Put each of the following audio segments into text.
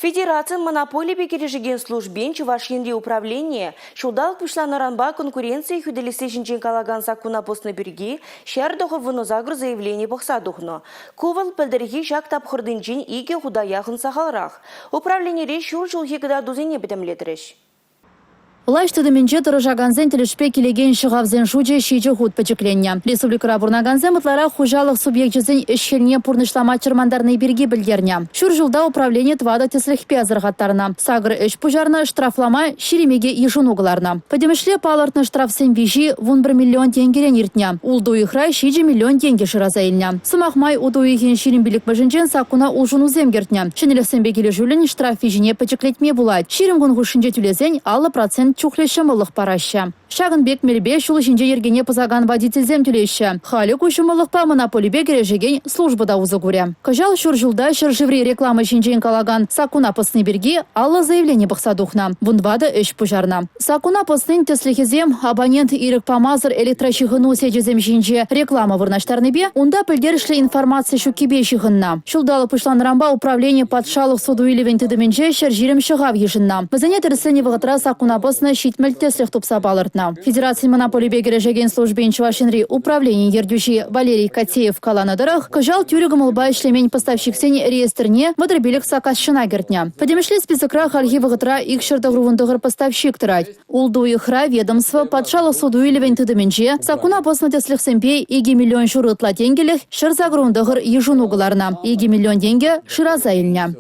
Федерацин монополипе кӗрешекен службин Чӑваш Енри управленийӗ ҫулталӑк пуҫланнӑранпа конкуренцие хӳтӗлесси ҫинчен калакан саккуна пӑснӑ пирки 198 заявлени пӑхса тухнӑ. Ку вӑл пӗлтӗрхи ҫак тапхӑртинчен икӗ хута яхӑн сахалрах. Управленире ҫур ҫулхи кӑтартусене пӗтӗмлетрӗҫ. Влаҫ тытӑмӗнче тӑрӑшакансен тӗлӗшпе килекен ҫӑхавсен шучӗ ҫичӗ хут пӗчӗкленнӗ. Республикӑра пурӑнакансем ытларах хуҫалӑх субъекчӗсен ӗҫ-хӗлне пурнӑҫлама чӑрмантарни пирки пӗлтернӗ. Ҫур ҫулта управлени тӑватӑ тӗслӗхпе асӑрхаттарнӑ. Сакӑр ӗҫ пуҫарнӑ, штрафлама 22 йышӑну кӑларнӑ. Пӗтӗмӗшле палӑртнӑ штрафсен виҫи 11 миллион тенкӗрен иртнӗ. Ултӑ уйӑхра ҫичӗ миллион тенкӗ шыраса илнӗ. Сӑмах май, утӑ уйӑхӗн 25-мӗшӗнчен саккуна улшӑнусем кӗртнӗ. Ҫӗнӗлӗхсемпе килӗшӳллӗн штраф виҫине пӗчӗклетме пулать. 20 кун хушшинче тӳлесен 50 процент чухлӗ ҫӑмӑллӑх параҫҫӗ. Ҫакӑн пек мелпе ҫул ҫинче йӗркене пӑсакан водительсем тӳлеҫҫӗ. Халӗ ку ҫӑмӑллӑхпа монополипе кӗрешекен служба та усӑ курӗ. Кӑҫал ҫур ҫулта ҫӗршыври реклама ҫинчен калакан саккуна пӑсни пирки 50 заявлени пӑхса тухнӑ, 14 ӗҫ пуҫарнӑ. Саккуна пӑснин тӗслӗхӗсем абонент ирӗк памасӑр электроҫыхӑну сечӗсем ҫинче реклама вырнаҫтарнипе, унта пӗлтерӗшлӗ информаци ҫуккипе ҫыхӑннӑ. Ҫулталӑк пуҫланнӑранпа управлени патшалӑх суту-илӗвӗн тытӑмӗнче 120 ҫӑхав йышӑннӑ. Вӗсене тӗрӗсленӗ вӑхӑтра саккуна пӑснӑ 70 тӗслӗх тупса палӑртнӑ. Федерацин монополипе кӗрешекен службин Чӑваш Енри управленийӗн ертӳҫи Валерий Котеев каланӑ тӑрӑх, кӑҫал тӳрӗ кӑмӑлпа ӗҫлемен поставщиксен реестрне 35 саккасҫӑна кӗртнӗ. Пӗтӗмӗшле списокра хальхи вӑхӑтра 299 поставщик тӑрать. Ултӑ уйӑхра ведомство патшалӑх суту-илӗвӗн тытӑмӗнче саккуна пӑснӑ тӗслӗхсемпе 2 миллион ҫурӑ ытла тенкӗлӗх 189 йышӑну кӑларнӑ, 2 миллион тенкӗ шыраса илнӗ.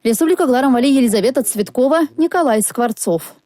Республика кӑларӑм валли Елизавета Цветкова, Николай Скворцов.